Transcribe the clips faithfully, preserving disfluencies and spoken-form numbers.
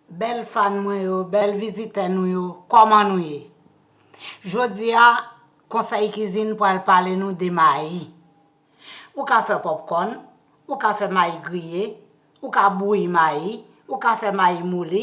Bèl fan mwen yo, bèl vizitè nou yo, kòman nou ye? Jodi a, Konsèy Kizin pral pale nou de mayi. Ou ka fè pòpkòn, ou ka fè mayi griye, ou ka bouyi mayi, ou ka fè mayi mouli.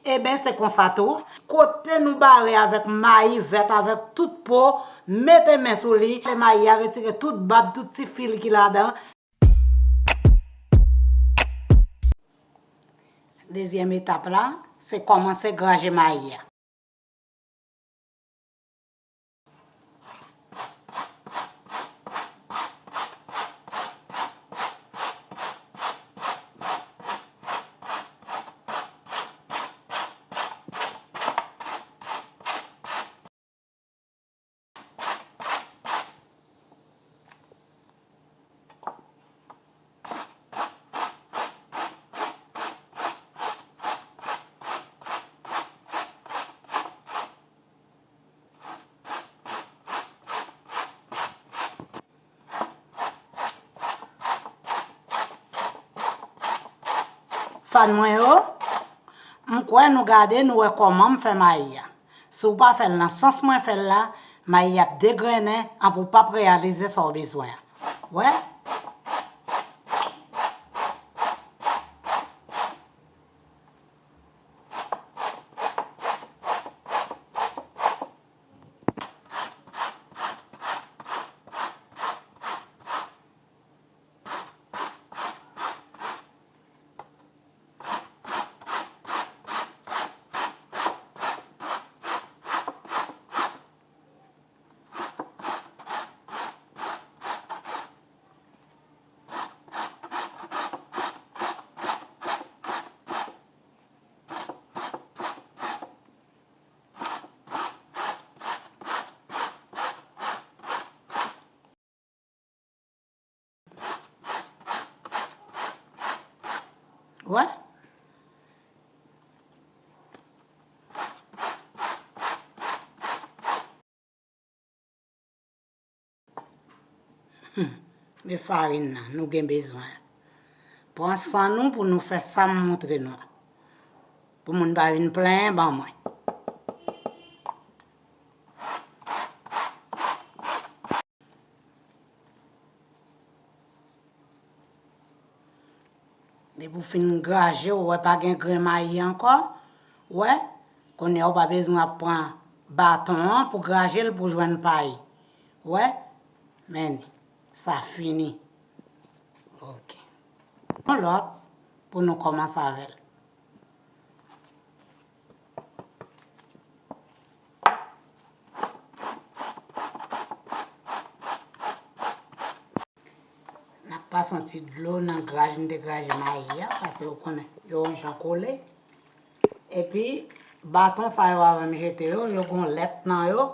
Eben, se konsa tou. Kote nou bare avèk mayi vèt, avèk tout po, mete men sou li. Lè mayi a retire tout bab, tout ti fil ki ladan. Dezyèm etap la, se kòmanse graje mayi a. Fan mwen yo, m kwè nou gade, nou wè kòman m fè mayi a. Si w pa fè l nan sans mwen fè l la, mayi ap degrennen, anpi w p ap reyalize sa w bezwen an. Wè? Wè. Hmm. E farin nan nou gen bezwen. Pran san nou pou nou fè sa m montre nou an. Pou moun pa vin plenyen ban mwen. Depi w fin graje, w wè pa gen grenn mayi ankò, w wè, kounye a w pa bezwen ap pran baton an pou graje l pou jwenn pay. W wè, men li, sa fini. Ok. Yon lòt pou nou kòmanse avè l. N ap pase yon ti dlo nan graj n te graje mayi a, paske ou konnen yo yon jan kole. Epi, baton sa yo avan m jete yo, yo gon lèt nan yo.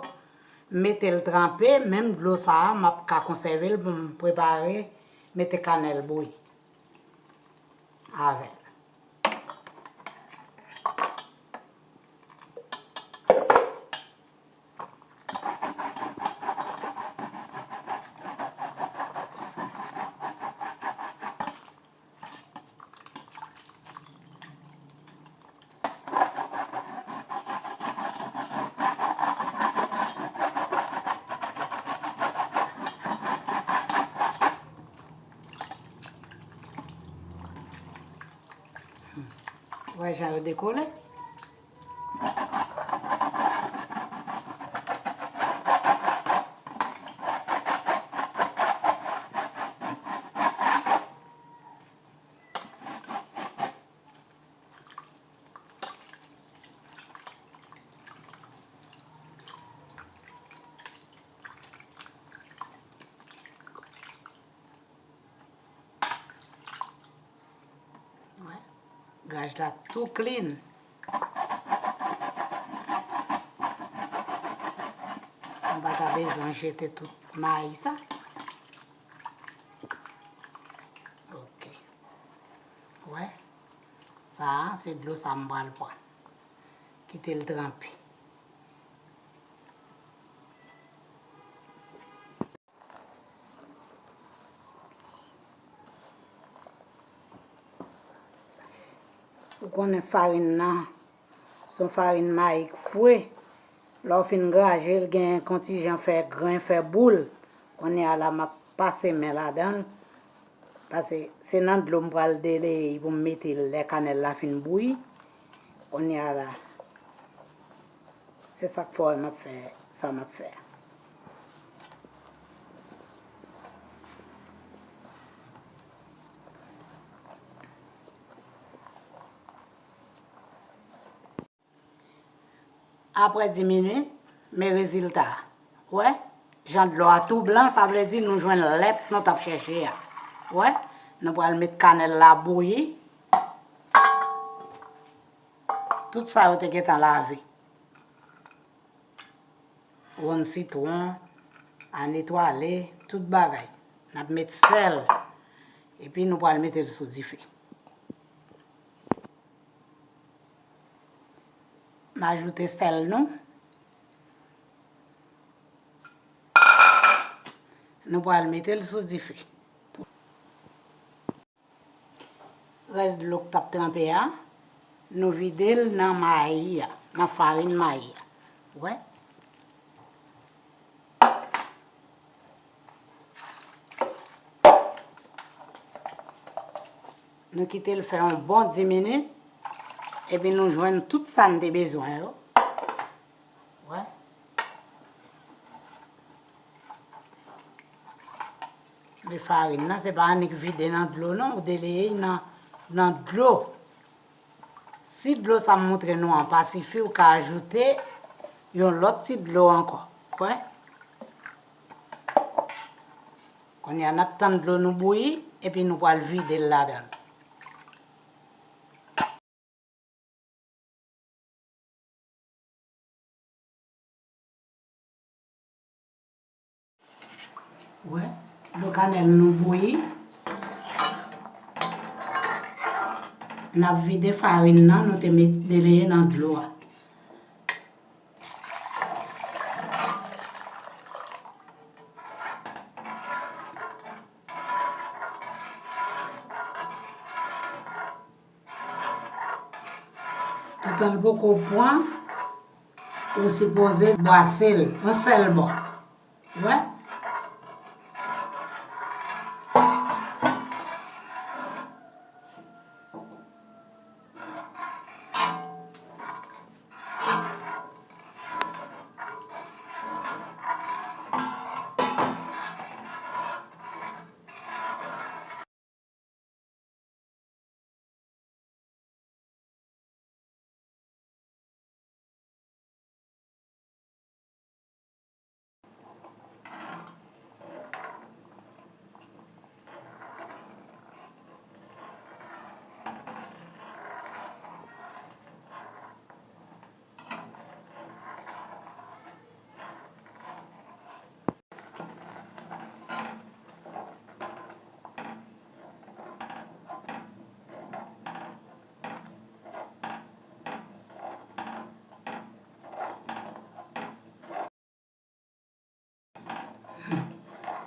M mete l tranpe, menm dlo sa a, m ap ka konsève l pou m prepare, mete kanèl bouyi avè l. Wè jan yo dekole. Wè, graj la tou clean. M pa ta bezwen jete tout mayi sa. Ok. Wè. Sa a, se dlo sa m pral pran. Kite l tranpe. Ou konnen farin nan, Se yon farin mayi k fre. Lè w fin graje l, gen kontijan fè grenn, fè boul. Kounye a la, m ap pase men ladan l. Paske se nan dlo m pral deleye pou m mete l lè kanèl la fin bouyi. Kounye a la, se sa k fè w wè m ap fè sa m ap fè a. Apre dis minit, men rezilta a. Wè, jan dlo a tou blan, sa vle di nou jwenn lèt nou t ap chèche a. Wè, nou pral met kanèl la bouyi. Tout sa yo te gentan lave. Wonn sitwon, a netwale, tout bagay. N ap met sèl, epi nou pral mete l sou dife. M ajoute sèl nou. Nou pral mete l sou dife. Rès dlo k t ap tranpe a, nou vide l nan mayi a, nan farin mayi a. Wè. Nou kite l fè yon bon dis minit, epi nou jwenn tout sa n te bezwen yo. Wè. De farin nan, se pa annik vide nan dlo non, ou deleye nan, nan dlo. Si dlo sa m montre nou an pa sifi, ou ka ajoute yon lòt ti dlo ankò. Wè. Kounye a, n ap tann dlo nou bouyi, epi nou pral vide l ladan l. Wè, dlo kanèl nou bouyi. N ap vide farin nan nou te met deleye nan dlo a. Toutan l poko pran, ou sipoze bwase l yon sèl bò. Wè.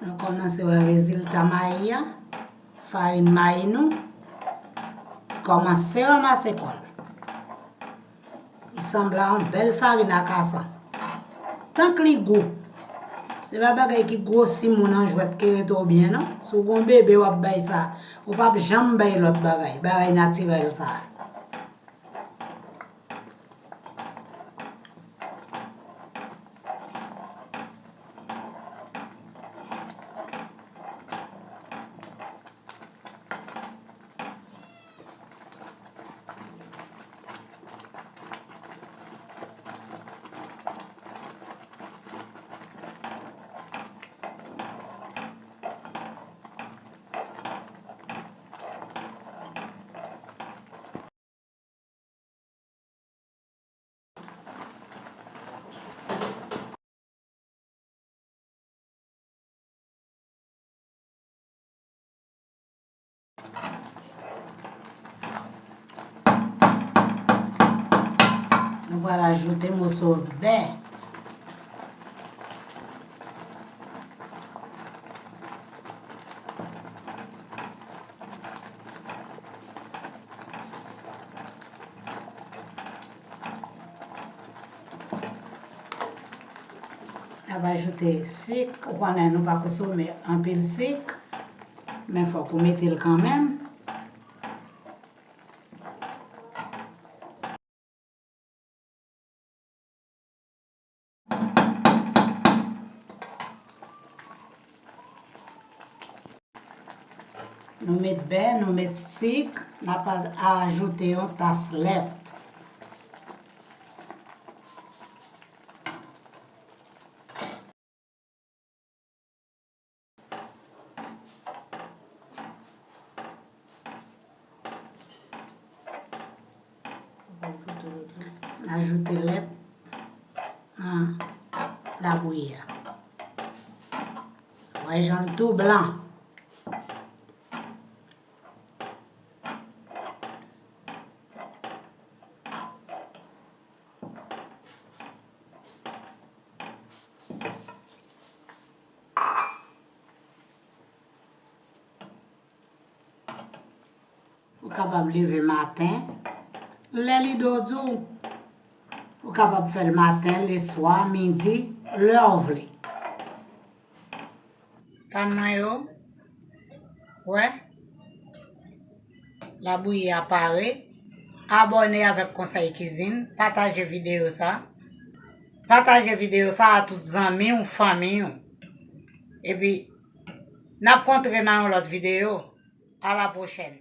Nou kòmanse wè rezilta mayi a. Farin mayi nou kòmanse ranmase kò l. Li sanble a yon bèl farin akasan. Tank li gou. Se pa bagay ki gwosi moun an jwèt ki rete w byen non. Si w gon bebe w ap bay sa, ou p ap janm bay lòt bagay, bagay natirèl sa. Nou pral ajoute moso bè. N ap ajoute sik. Ou konnen nou pa konsome anpil sik, men fòk ou mete l kanmenm. Nou met bè, nou met sik, n ap a-, ajoute yon tas lèt. Ajoute lèt nan labouyi a. Wè jan l tou blan. Ou kapab leve maten, lè lide w di w. Ou kapab fè l maten, leswa, midi, lè w vle. Fan mwen yo, wè, labouyi a pare. Abòne avèk Konsèy Kizin, pataje videyo sa. Pataje videyo sa a tout zanmi w, fanmi w. Epi, n ap kontre nan yon lòt videyo. A la pwochèn.